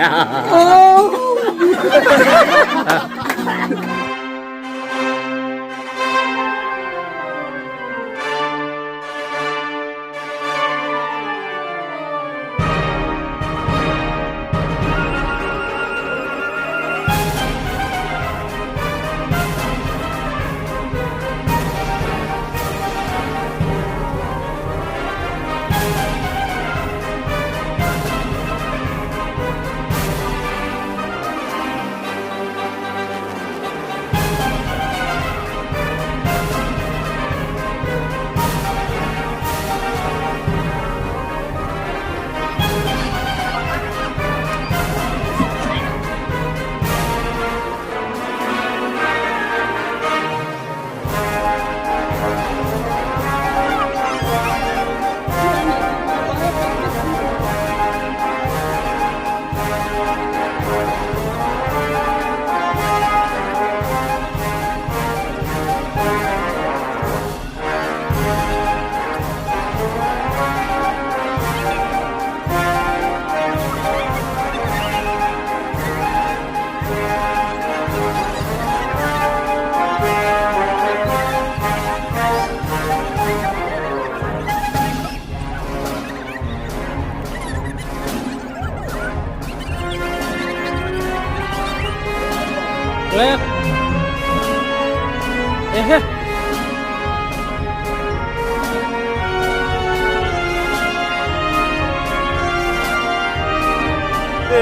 E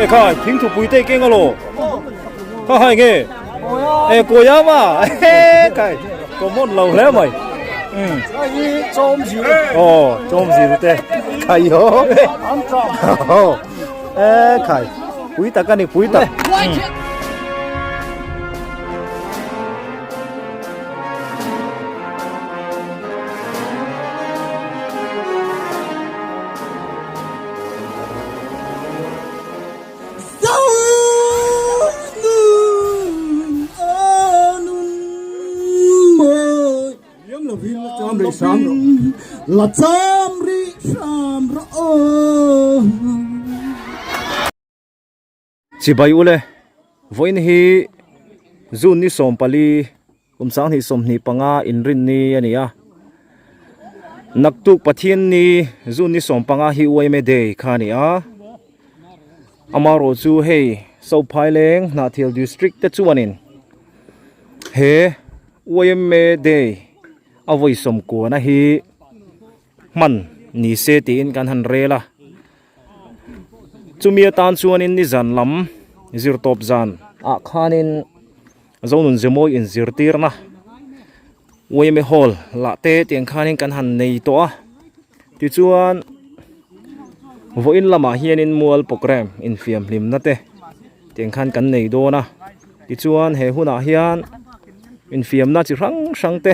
khai thing thu pui te keng alo kha hai nge e koya ma e khai common lo hle mai um oh chom zir te khai ho e khai pui tak ani pui tak La cham ri hram rawh aw. Chibai ule, vawiin hi June ni 14 kum 2025 inrin ni a ni a. Naktuk Pathian ni June ni 15 hi UMA Day kha a ni a. Amaherawh chu hei Sophaileng Hnahthial District te chuanin he UMA Day a vawi sawmkuana hi hman ni se tiin kan han rel a. Chumi atan chuanin nizan lam zirtawp zan ah khanin Zonun Zemawi inzirtirna UMA Hall lah te tiang khanin kan han nei tawh a. Tichuan vawiin lamah hianin mual programme infiam hlimna te tiang khan kan nei dawn a. Tichuan he hunah hian infiamna chi hrang hrang te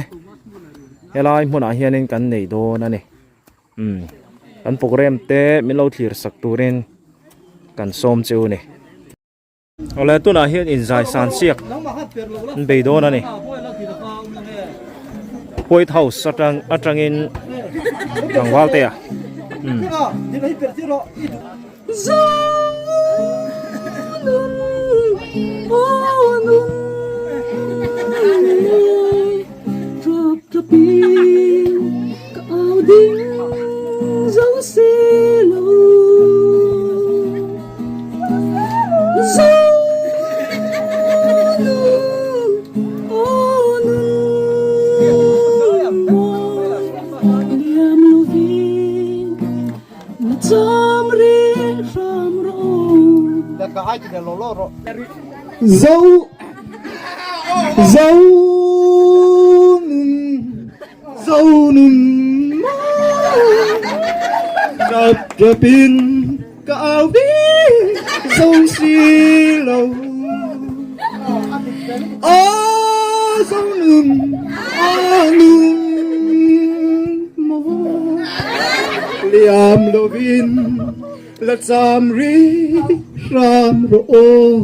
helai hmunah hianin kan nei dawn a ni. Umm kan programme te min lo thlir sak turin kan sawm cheu a ni. Awle tunah hian inzai san siak an bei dawn a ni. White House atang atangin tlangval te a umm. Zo Zo nun Zo nun Tap tapin ka au ding zo si lo A zo nun a nun maw Liam lovin la cham ri hram rawh aw.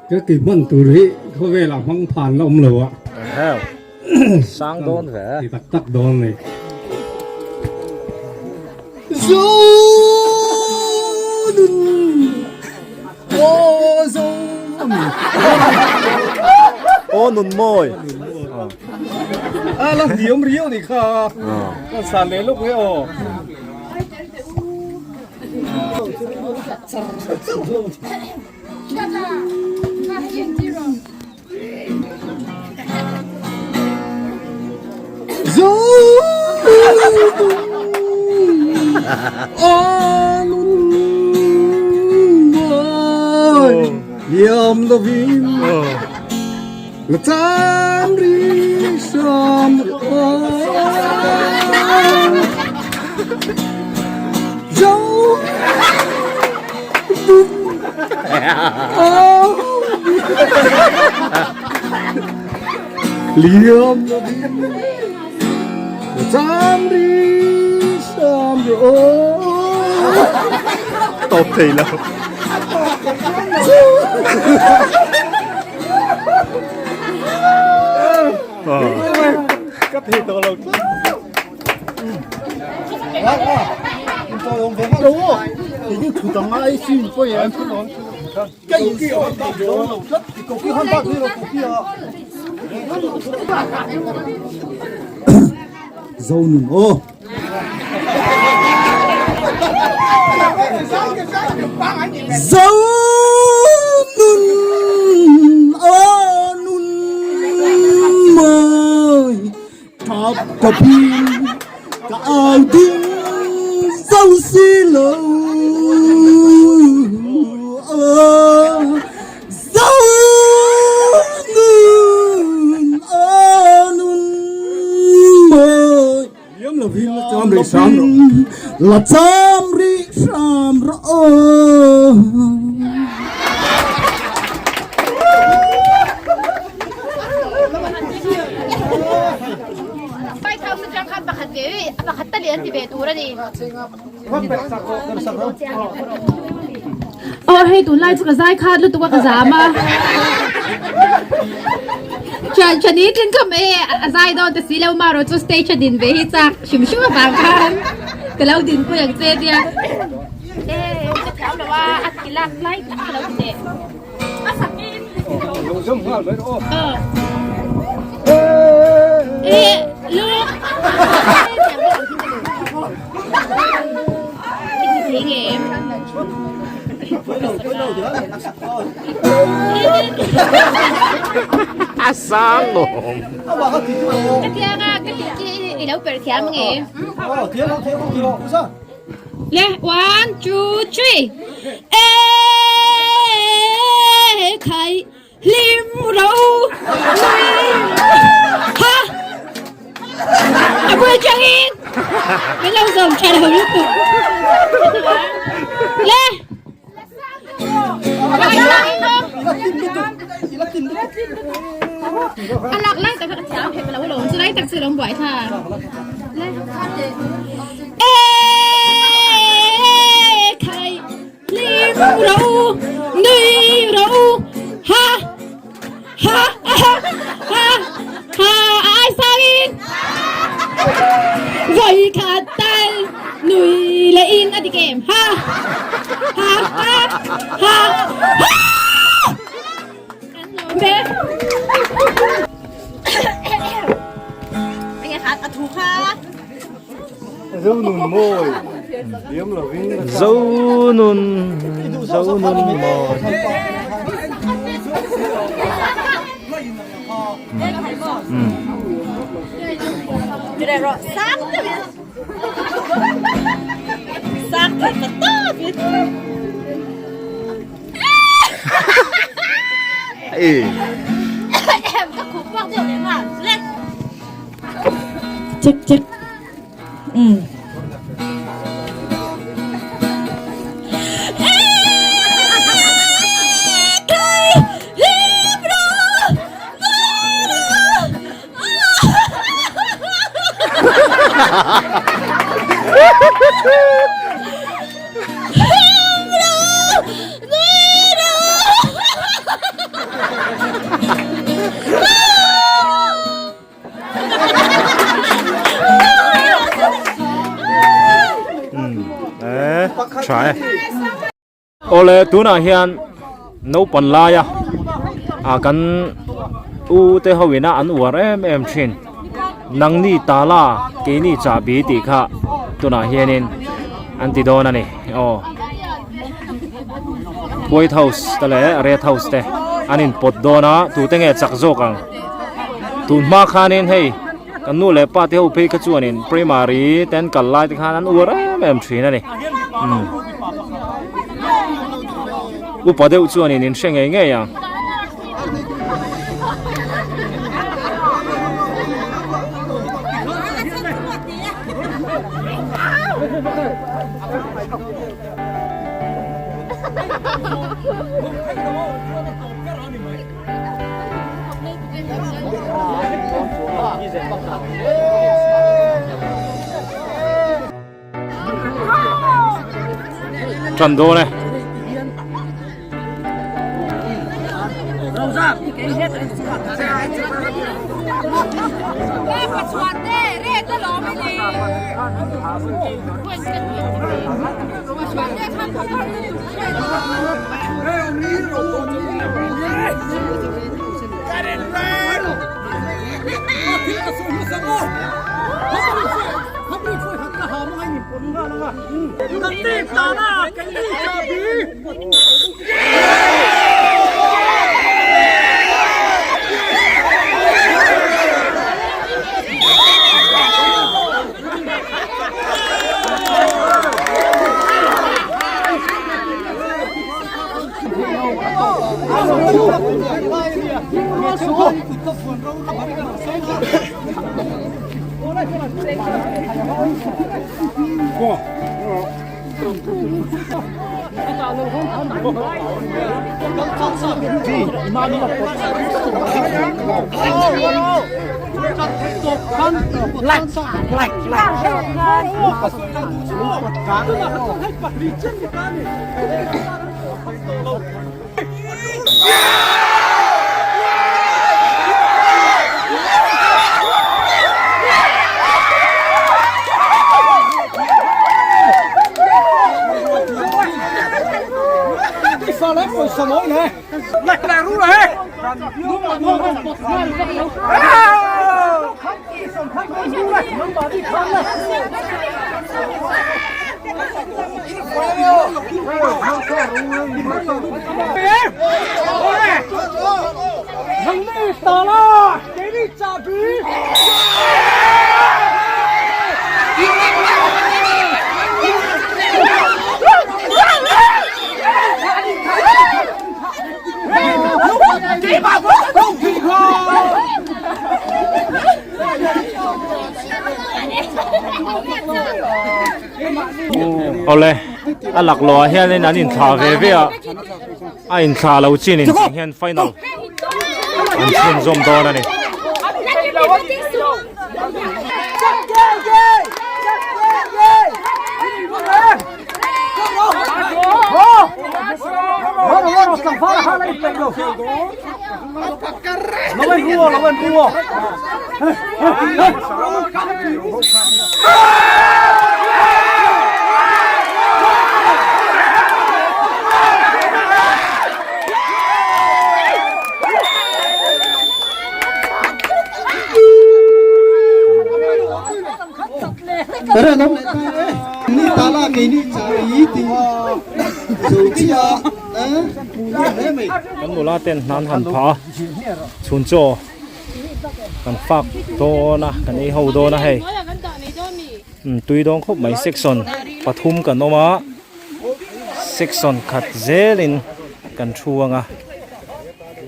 Ka ti hman tur hi khawvelah hmang phan la awm lo a. Sang dawn ve. Ti tak tak dawn ni. Zonun aw zo ami. Aw nun mawi. A la hniam riau ni kha. Ka san leh lawk nge aw. Liam lovin la cham ri hram Zo Liam lovin la cham ri hram Tawp thei lo. Ka thei tawh lo tlat. Zonun aw. Zonun aw nun mawi. Thap ka pin ka au ding zo si lo Zo nun a nun mawi Liam lovin la cham rih hram rawh. La cham rih hram rawh. Aw hei tunlai chu ka zai khat lutuk a ka zam a Thian thian i tling khawp mai e a zai dawn ta si lo marawh chu stage a din ve hi chak hrim hrim avang khan ka lo din pui ang che tia e ka thiam lo a a ti lak lai tak ka lo ti teh a sakin e lu A sang lawm. Ka thiang a, ka tih khi i lo per thiam nge. Le, one, two, three. E khai hlim ro nui ha a bul changin min lo zawm tha lo lutuk. Le A lak lai tak a thiam hek lo lo chu lai tak chu lo buai tha. E khai lim ro nui ro ha ha ha ha ha ai sangin voi khat tal nui le in a dik em ha ha ha ha ha Zonun Zonun mawi. Check check. Um. Tha e. Awle tunah hian naupang laia ah kan u te ho ina an uar em em thin nangni tala keini chahbi tih kha tunah hianin an ti dawn a ni aw white house te leh red house te an inpawt dawn a tute nge chak zawk ang tun hma khanin hei Kan nu leh pa te ho phei kha chuanin primary te an kal lai te khan an uar em em thin a ni. Umm. Upa deuh chuanin in hre ngei ngei ang. Tran dawn e. Awle a laklawh ah hianin an inthlah ve ve a a inthlah lo chin in tih hian final an chhunzawm dawn a ni. Kan nula ten hnan han phah a chhun chaw kan fak dawn a kan ei ho dawn a hei tui dawn khawp mai section pathum kan awm a section khat zelin kan thu ang a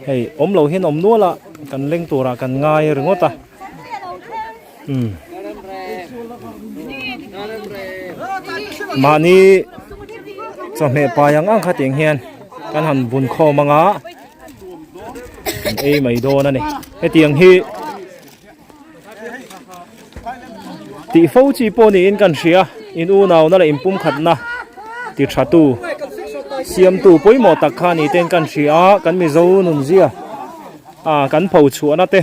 hei awm lo hian awm nual a kan leng turah kan ngai ringawt a. Umm mahni chawhmeh pai ang ang kha tiang hian kan han bun khawm anga kan ei mai dawn a ni hetiang hi tih fo chi pawh niin kan hria in unauna leh inpumkhatna ti tha tu siamtu pawimawh tak kha ni ten kan hria a kan mizo nunzia ah kan pho chhuahna te.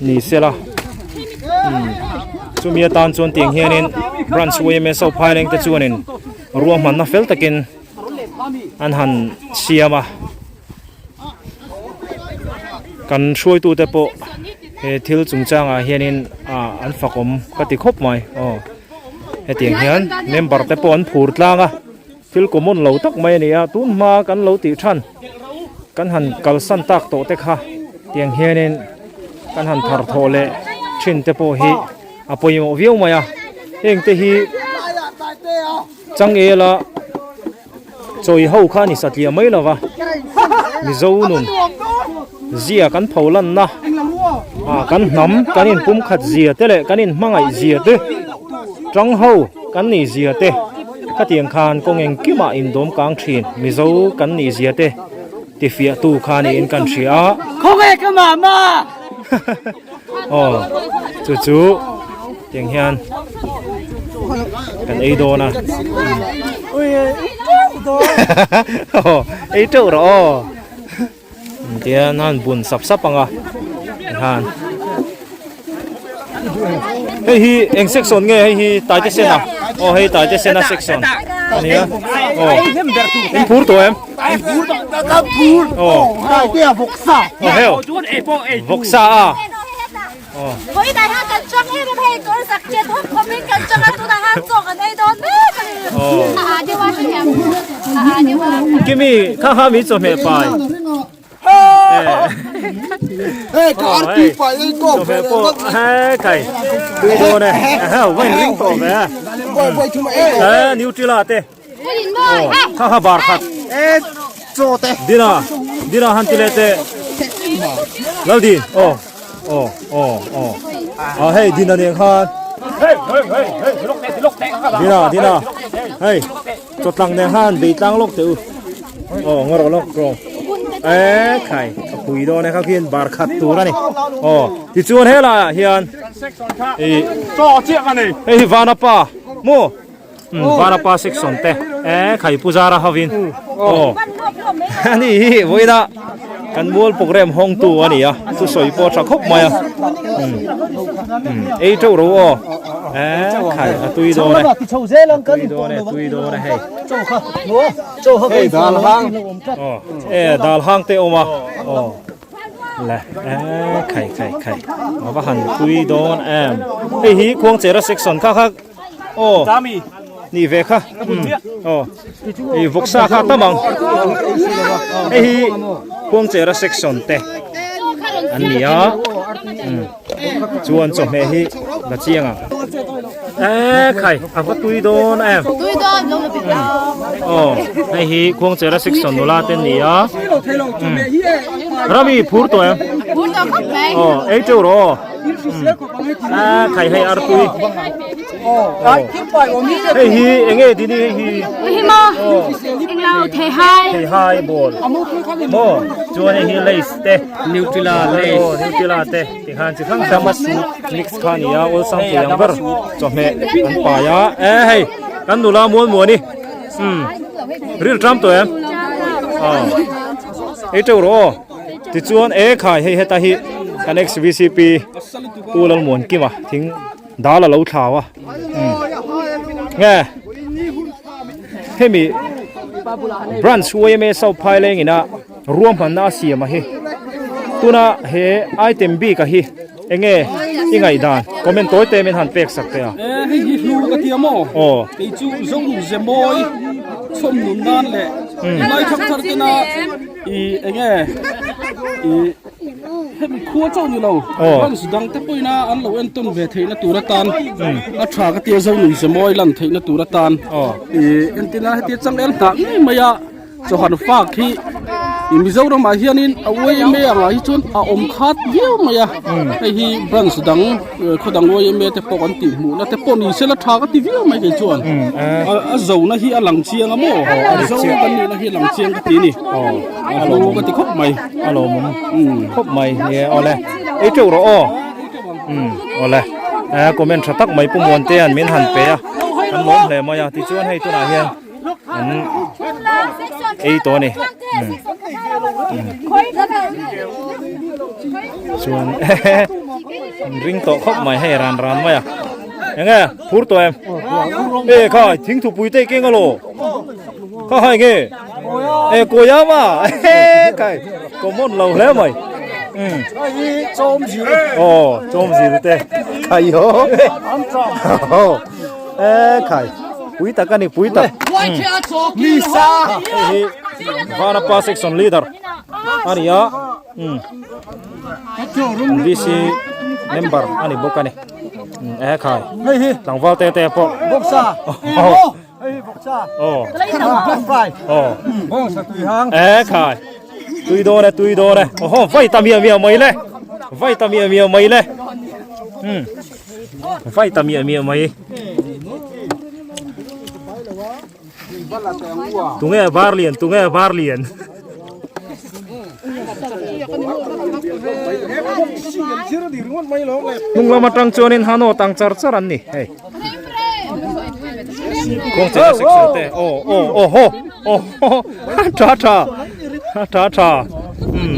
ni sela umm chumi atan chuan tiang hianin branch yma so phaileng te chuanin. Ruahmanna fel takin an han siam a kan hruaitute pawh he thil chungchangah hianin ah an fakawm ka ti khawp mai aw hetiang hian member te pawh an phur tlang a thil common lo tak mai a ni a tun hma kan lo tih than kan han kalsan tak tawh te kha tiang hianin kan han thar thawh leh thin te pawh hi a pawimawh viau mai a heng te hi changela chawi ho kha a ni satliah mai lova mizo nun zia kan pho lanna ah kan hnam kan inpumkhat zia te leh kan inhmangaih zia te tang ho kan nih zia te khatiang khan kawng engkimah indawm kang thin mizo kan nih zia te tifiah tu kha niin kan hria a. Khawnge ka mama! Aw chu chu tiang hian kan ei dawn a aw ei teuh rawh aw tian han bun sap sap ang a han hei hi eng section nge hei hi taite sena aw hei taite sena section a nia aw in phur tawh em Vawksa a Kimi kha kha mi chawhmeh pai chawhmeh pawh he kai tui dawn e vain ring tawh ve a Nutella te Kha kha bar khat. Dina Dina han ti leh teh. Laldin aw aw aw aw a hei Dina nen khan. Dina Dina hei chawtlang nen khan bei tlang lawk teh u. Aw ngaw rawh lawk rawh. E khai a pui dawn e kha khian bar khat tur a ni. Aw tichuan helaiah hian ih hei hi Vanapa maw. Varapa section te eh khai puzara hovin aw ani hi vawiina kan mual program hawng tu a ni a thusawi pawh a tha khawp mai a ei teuh ro aw eh khai a tui dawn e tui dawn e tui dawn e hei hei dal hang aw eh dal hang te awm a aw le eh khai khai khai a va han tui dawn em hei hi khuangchera section kha kha Aw ni ve kha aw i vawksa kha tam ang hei hi khuangchera section te an ni a chuan chawhmeh hi la chiang ang e khai a va tui dawn em aw hei hi khuangchera section nula te an ni a rami phur tawh em aw ei teuh rawh aw. A khai hei arpui hei hi enge dini hei hi hi mo englo thei hai thei hai ball mo chuan hei hi lace te nutella lace oh nutella te ti khan chi hrang hrang mix kha ni a awlsam thei ang ber chawhmeh an pai a e hei kan nula mual muani um ril tram tawh em ei teuh rawh aw Tichuan e khai hei heta hi kan ex VCP Pu Lalmuankima thing dal a lo thlau a nge hemi branch YMA South Phaileng ina ruahmanna a siam a hi tuna he item bik a hi enge i ngaihdan comment tawi te min han pek sak teh a hei hi hlu ka tia maw aw kei chu Zonun Zemawi chhawm nun nan leh lai thang thar tena I enge i hemi khua chauh ni lo branch dang te pawhin a an lo entawn ve theihna tur atan a tha ka tia zo nun zemawi lan theihna tur atan i entina heti changel hnah ngei mai a chawhan fak hi i Mizoram ah hianin a yma angah hi chuan a awm khat viau mai a hei hi branch dang khaw dang yma te pawh kan tih hmuhna te pawh ni sela tha ka ti viau mai kei chuan a zona hi a lang chiang a maw a zo kan nihna hi a lang chiang ka ti a ni a hlu ka ti khawp mai a lawmawm khawp mai nia awle ei teuh rawh aw awle comment tha tak mai Pu Muantea'n min han pe a kan lawm hle mai a tichuan hei tunah hian an ei tawh a ni chuan an ring tawh khawp mai hei ran ran mai a enge phur tawh em E khai thingthupui te keng alo kha hai nge e kawia ma e khai common lo hle mai um aw chawm zir te khai ho e khai pui tak ani pui tak hei hi vanapa section leader ani a um VC member ani bawk ani e khai tlangval te te pawh Bawksa. Aw. Hei hi bawksa. Aw. Bawkfai. Aw. Bawksa tui hang. E khai. Tui dawn e tui dawn e. Oho vai ta mia mia mai le. Vai ta mia mia mai le. Um. Vai ta mia mia mai. Tunge var lian tunge var lian. Hnung lam atang chuanin hano tang char char an ni hei. Kawng chena section te aw aw aw haw aw haw tha tha tha tha umm.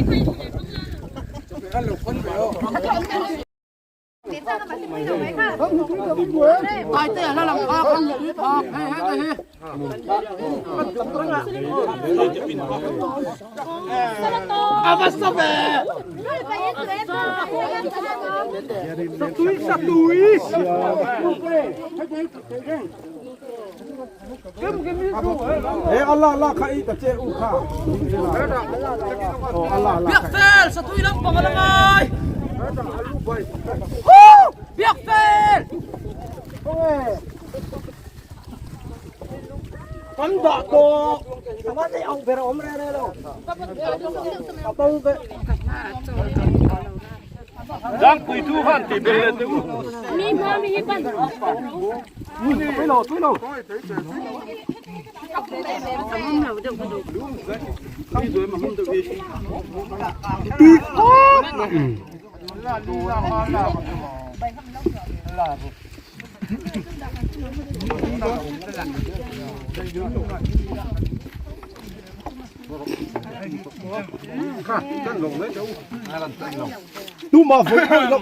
Tuma vawi khan lo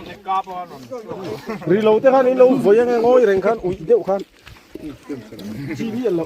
ri lo te khan in lo vawi ange ngawi reng khan uih deuh khan chi hi an lo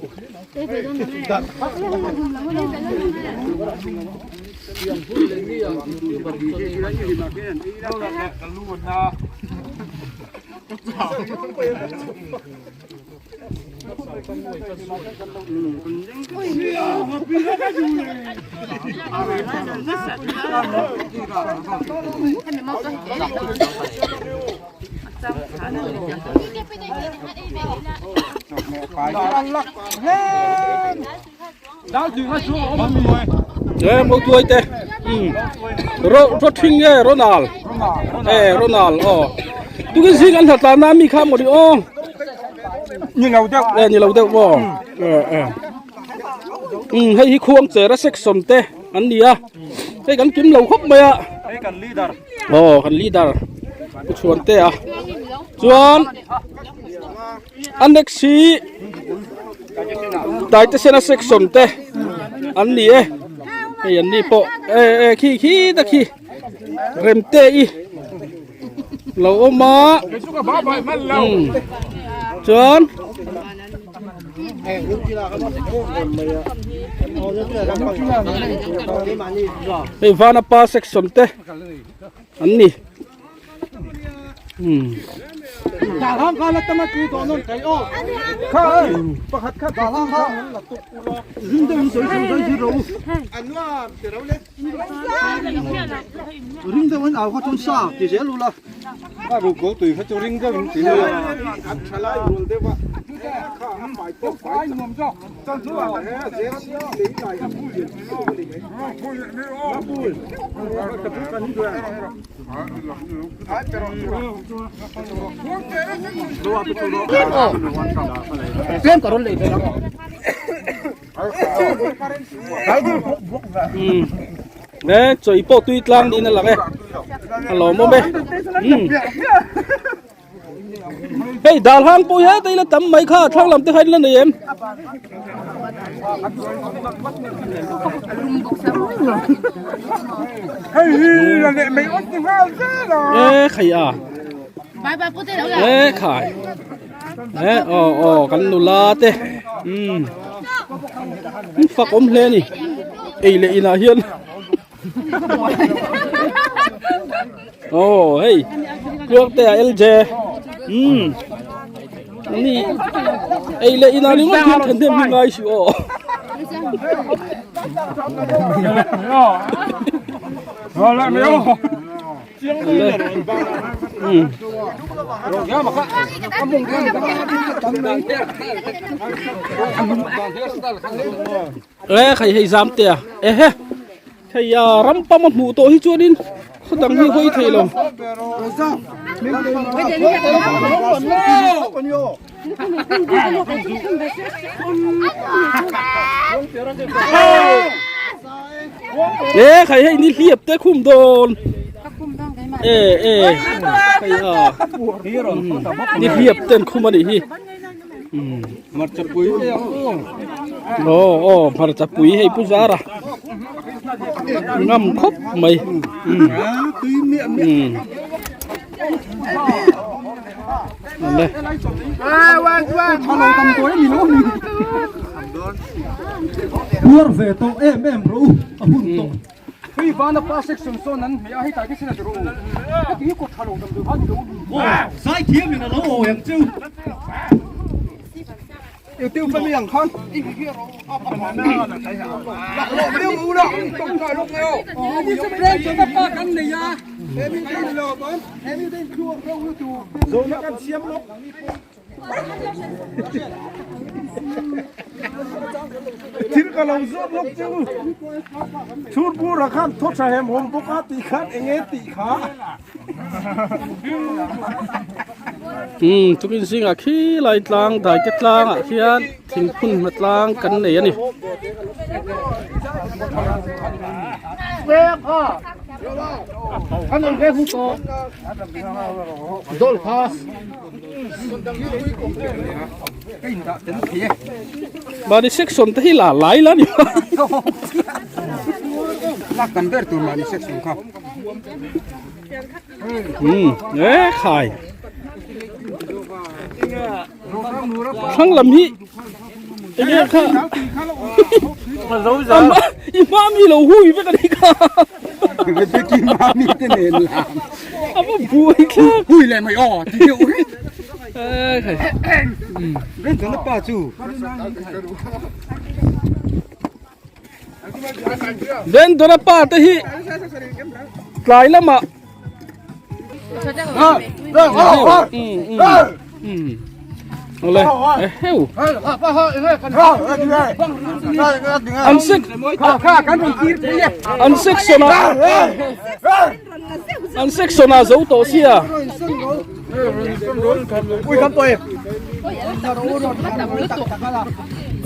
Mo tuai te ro ro thing nge Ronald e Ronald aw tukin zing an hlatla na mi kha maw ni aw Ni lo deuh. E ni lo deuh maw e e um hei hi khuang chera section te an ni a hei kan kim lo khawp mai a Hei kan leader. Aw kan leader Pu Chhuantea chuan a next hi Taitesena section te an ni e hei an ni pawh e e khi khi ta khi Remte i lo awm a umm chuan hei Vanapa section te an ni umm. Ring deuh in au kha chuan sa ti zel ula. A ru ko tui kha chu ring deuh in ti ula. An tha lai rual deuh a. Kha a fai pawh fai nuam zawk. Chuan hnu ah he a zel lei lai a pul lian pui deuh a ni mai. A pul. Ka pul kan duan. Tlem ka rawn lei ve ang. E chawi pawh tui tlang niin a lang e a lawmawm e hei dal hang pawh hi heta ila tam mai kha thlang lam te kha in la nei em e khai a e khai. Eh aw aw kan nula te umm fak awm hle a ni ei leh inah hian aw hei tluangte a LJ umm ani ei leh inah ringawt hian thahnem hi ngai suh aw. E khai hei zam te a ehe hei a ram pam a hmuh tawh hi chuanin khaw dang hi hawi thei lo. E khai hei ni hliap te khum dawn e e hei a ni hliap ten khum a nih hi aw aw hmarcha pui hei pu zara ngam khawp mai umm. Puar ve tawh em em rawh u a hun tawh. Zaithiam in a lo awi ang cheu. Thil ka lo zawt lawk chu chhunpura khan thaw tha hem hawm bawk a tih khan eng nge tih kha. Umm tukin zingah khi lai tlang daite tlangah khian thingphun hma tlang kan nei a ni. Mahni section te hi la lai la ni umm e khai thlang lam hi enge kha i hma mi lo hui vek a ni kha a va buai thlak hui leh mai aw ti deuh reng Vendora pa te hi tlai lamah Ole eheu an sek an section a an section a zo tawh sia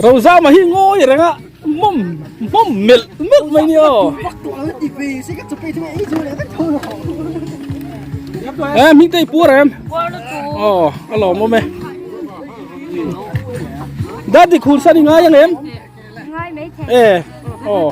Rozama hi ngawi reng a mawm mawm melh melh mai nia aw e hming te i puar em aw a lawmawm e dadi khur san i ngai ang em e aw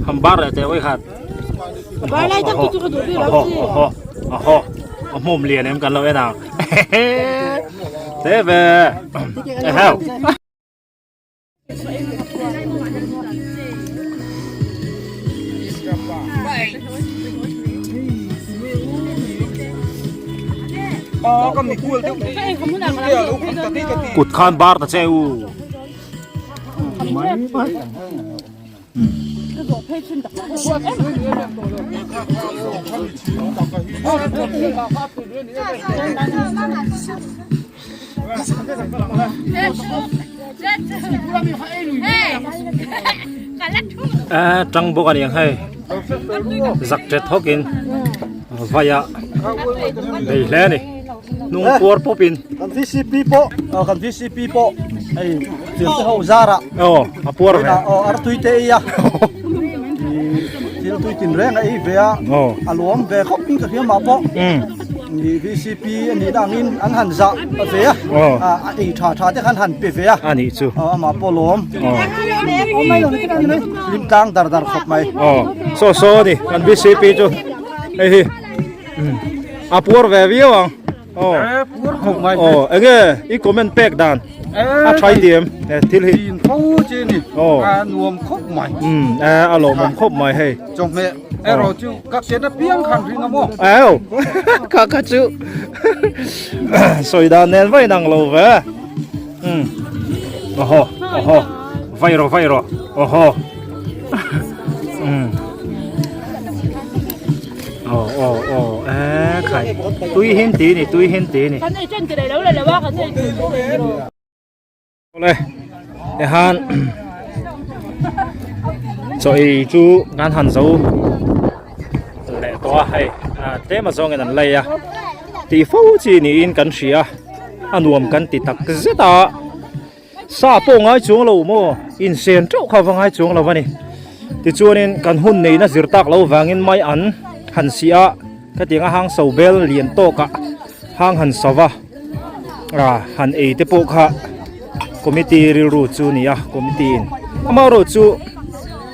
Hambar leh teh awih khat aho a hmawm lian em kan lo en ang te ve eheu. Kut khan bar ta che u. A tang bawk a ni ang hei zak tet hawkin vai a bei hle a ni. Hnung puar pawp in. Kan VCP pawh kan VCP pawh hei thil te ho zarah. Aw a puar ve. Aw artui te ei a. Thil tui tin reng a ei ve a. A luam ve khawp in ka hria mah pawh. Ni VCP a nih na angin an han zah ve a. A ei tha tha te khan han pe ve a. A nih chu. Aw amah pawh lawm. Hlim tlang dar dar khawp mai. Aw saw saw a ni kan VCP chu hei hi. A puar ve viau ang. Aw. Puar khawp mai. Aw enge i comment pek dan. A tha i ti em thil hi. Tin tho che ni. Aw. A nuam khawp mai. Um a lawmawm khawp mai hei. Chawhmeh erawh chu ka ken apiang khan ring a maw. Au ka ka chu sawi dan nen vai nang lo ve. Um oho oho vai rawh vai rawh oho. Um. Aw aw aw e khai tui hin ti ni tui hin ti ni. Kan ei chen ti lo le lo a kan ei tui Ole e han chaw ei chu kan han zo leh tawh a hei tlem a zawngin an lei a tih fo chi niin kan hria a nuam kan ti tak zet a. Sa pawh ngai chuang lo maw? Insen teuh kha va ngai chuang lo a ni. Tichuanin kan hun neihna zir tak lo vangin mai an han si a, khatianga hang so bel lian tawkah hang han so va, ah han ei te pawh kha committee rilru chu a ni a, committee in amaherawh chu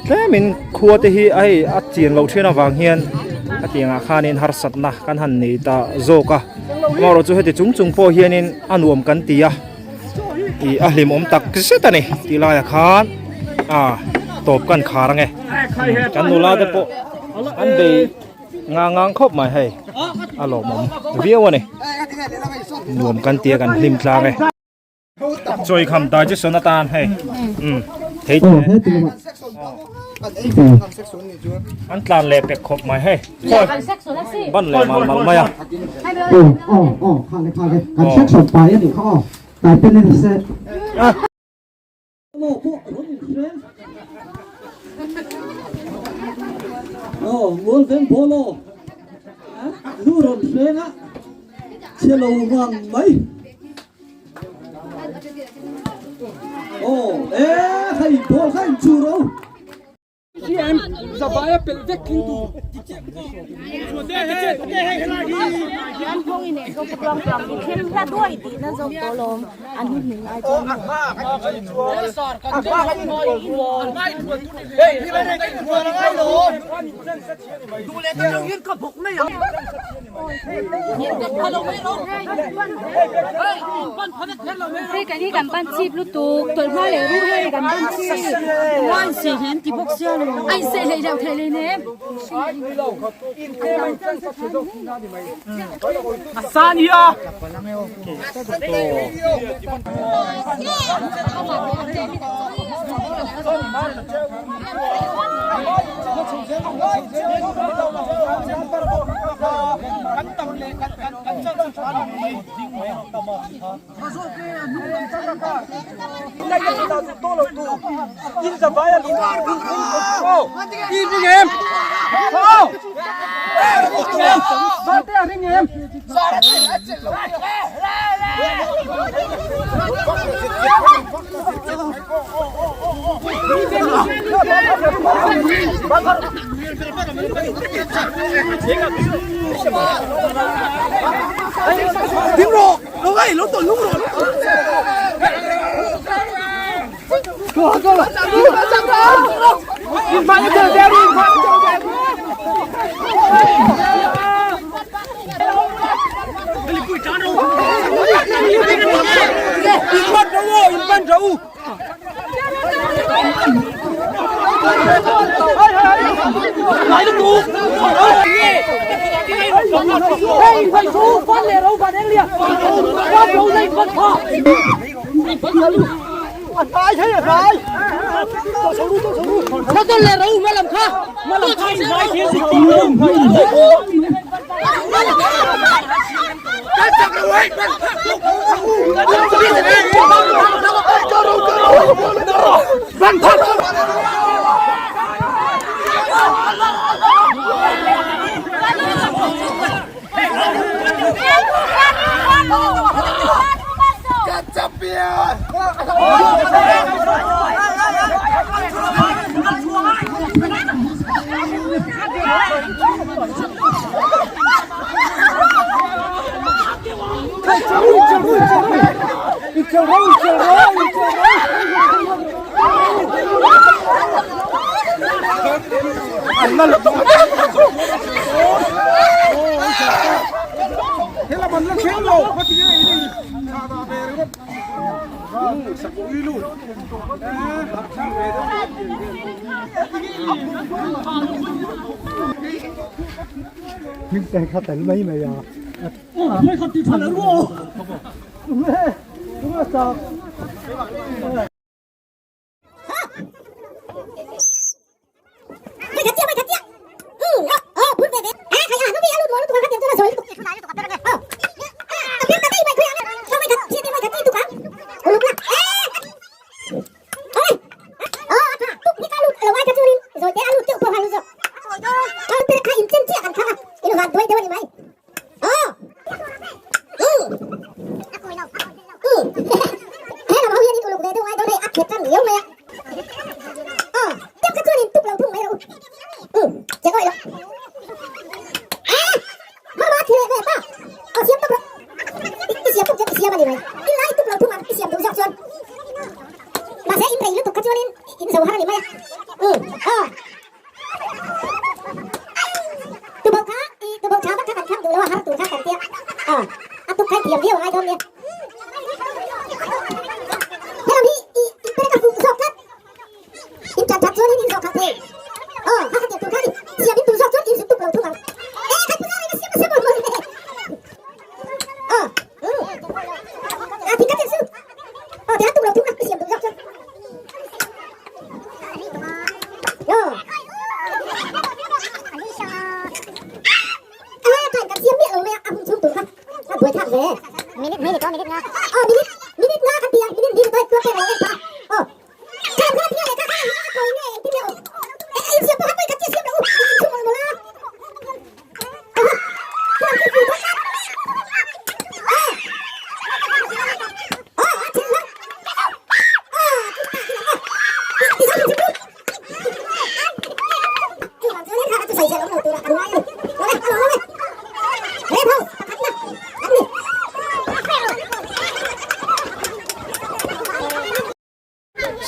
tlemin khua te hi a hei a chian loh thin avang hian khatiangah khanin harsatna kan han nei ta zawk a, amaherawh chu heti chung chung pawh hianin a nuam kan ti a. Ih a hlimawm tak zet a ni tih laiah khan ah tawp kan khar ange kan nula te pawh an bei ngang ngang khawp mai hei a lawmawm viau a ni nuam kan tia kan hlim tlang e chawikham digestion atan hei um thei te an tlan leh pek khawp mai hei ban leh mal mal mai a aw aw aw kha le kha le kan section pai a nih kha aw tai pen a ni se aw ngawl veng ball aw lu rawn hreng a chhe lo ngang mai aw e hei ball kha in chu ro. Hei kan hi kan ban chip lutuk tawlh hma leh ruh hei kan ban chip a inseh hlei loh theih leh nem.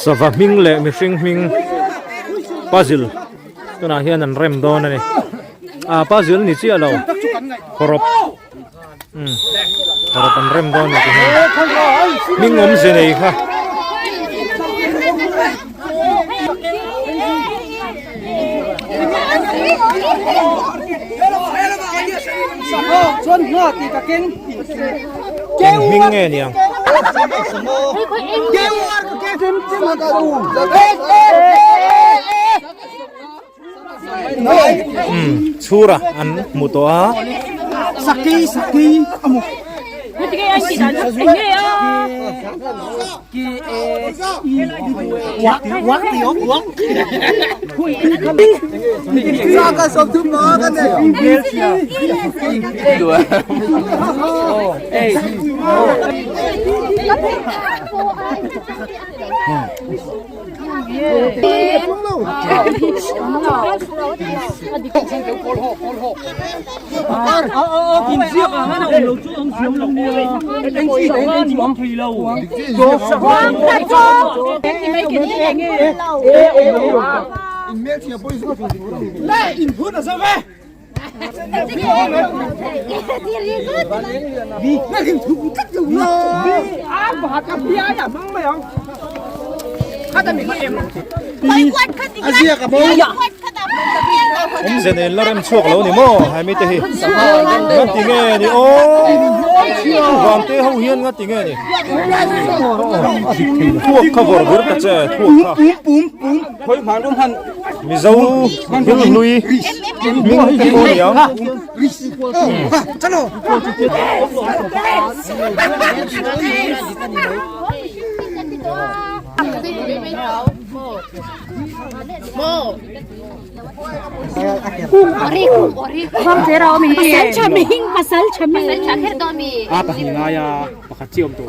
Sava hming leh mihring hming puzzle tunah hian an rem dawn a ni ah puzzle ni chiah lo hawrawp umm hawrawp an rem dawn a ni hming awmze nei kha. Eng hming nge niang? Umm chhura an hmu tawh a. Awmze nen la rem chhuak lo ni maw hai mite hi nga ti nge ni aw van te ho hian nga ti nge ni thuak kha vawr vir ta che thuak kha Mizo thil hlui hming te pawh a ni ang. A pahnih ngaia pakhat chi awm tur.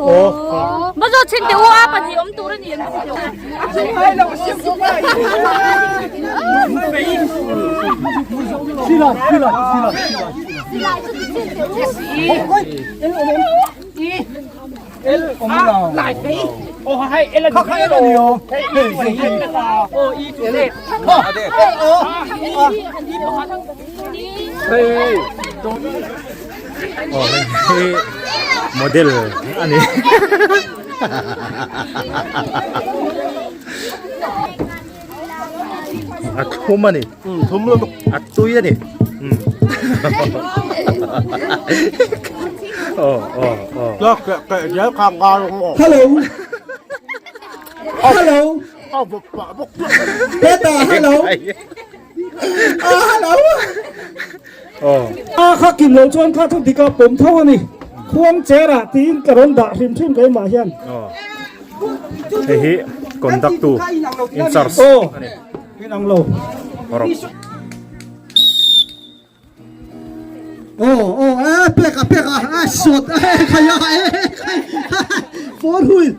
Aw hei hi model a ni. A thum a ni. Thum lutuk. A tui a ni. Aw aw aw. Hello. Hello. Peta hello. Ah hello. Aw. A kha kim lo chuan kha chu dika pawm tho a ni. Khuang chera tiin ka rawn dah hrim hrim keimah hian. Aw. Hei hi conduct tu in charge a ni. Inang lo. Rawh. Aw aw e pek a pek a a sawt e khai a e khai four wheel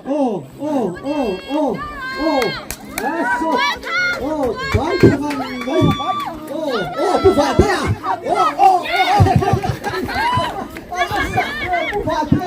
aw aw aw aw aw e sawt aw dai pek a mai aw aw pu va te a aw aw aw pu va te